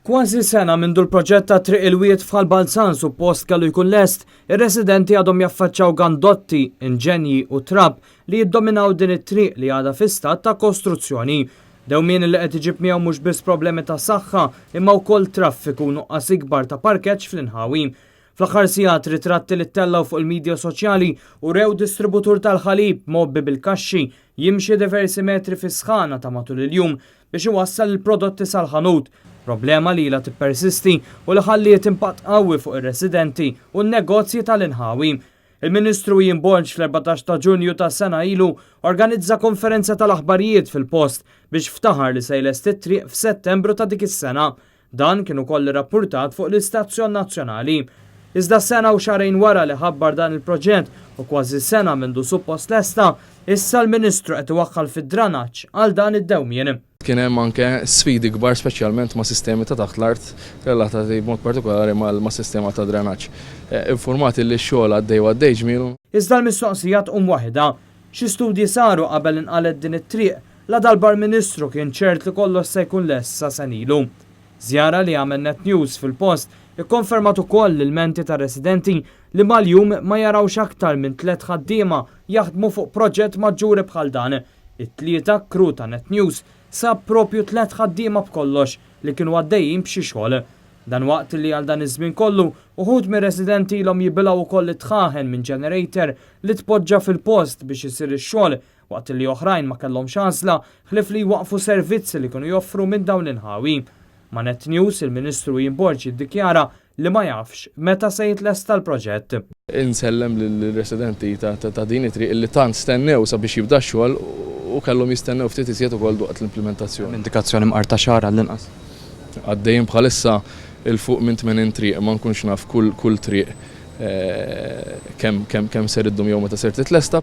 Kważi sena mindu l-proġett ta' Triq il-Wied f'Ħal Balzan suppost kellu jkun lest, ir-residenti għadhom jaffaċċaw gandotti, inġenji u trab li jiddominaw din it-triq li għadha fi stat ta' kostruzzjoni. Dewmien li qed iġib miegħu mhux biss problemi ta' saħħa imma wkoll traffiku u nuqqas ikbar ta' parkeġġ fl-inħawi. Fl-aħħar sigħat ritratti li ttellgħu fuq il-midja soċjali urew distributur tal-ħalib mgħobbi bil-kaxxi jimxi diversi metri fis-sħana ta' matul il-jum biex iwassal il-prodotti sal-ħanut, problema li ilha tippersisti u li ħalliet impatt qawwi fuq ir-residenti u n-negozji tal-inħawi. Il-Ministru Ian Borg fl-14 ta' Ġunju ta' sena ilu organizza konferenza tal-aħbarijiet fil-post biex ftaħar li se jlesti t-triq f'Settembru ta' dik is-sena. Dan kien ukoll irrappurtat fuq l-istazzjon nazzjonali. Iżda sena u xahrejn wara li ħabbar dan il-proġett u kważi sena mindu suppost lesta, issa l-Ministru qed iwaħħal fid-dranaġġ għal dan id-dewmien. Kien hemm anke sfidi kbar speċjalment ma' sistemi ta' taħt l-art relatati b'mod partikolari mas-sistema ta' drenaġġ. Infurmati li x-xogħol għaddej u għaddej ġmielu. Iżda l-mistoqsija tqum waħidha. Xi studji saru qabel inqalgħet din it-triq ladarba l-Ministru kien ċert li kollox se jkun lest sa sena ilu? Żjara li għamel Net News fil-post ikkonfermat ukoll l-ilmenti tar-residenti li mal-jum ma jarawx aktar minn tliet ħaddiema jaħdmu fuq proġett maġġuri bħal dan. It-Tlieta crew ta' Net News sab propju tliet ħaddiema b'kollox li kienu għaddejjin b'xi xogħol. Dan waqt li għal dan iż-żmien kollu uħud mir-residenti ilhom jibilgħu ukoll it-tħaħen minn generator li tpoġġa fil-post biex isir ix-xogħol waqt li oħrajn ma kellhomx għażla ħlief li jwaqfu servizzi li kienu joffru minn dawn l-inħawi. Ma' Net News il-Ministru Ian Borg jiddikjara li ma jafx meta se jitlesta l-proġett. Insellem lir-residenti ta' din it-triq li tant stennew sabiex jibda x-xogħol u kellhom jistennew ftit iżjed ukoll waqt l-implimentazzjoni. Hemm indikazzjoni mqar ta' xahar għall-inqas? Għaddejjin bħalissa 'il fuq minn 80 triq, ma nkunx naf kull triq kemm ser iddum jew meta ser titlesta.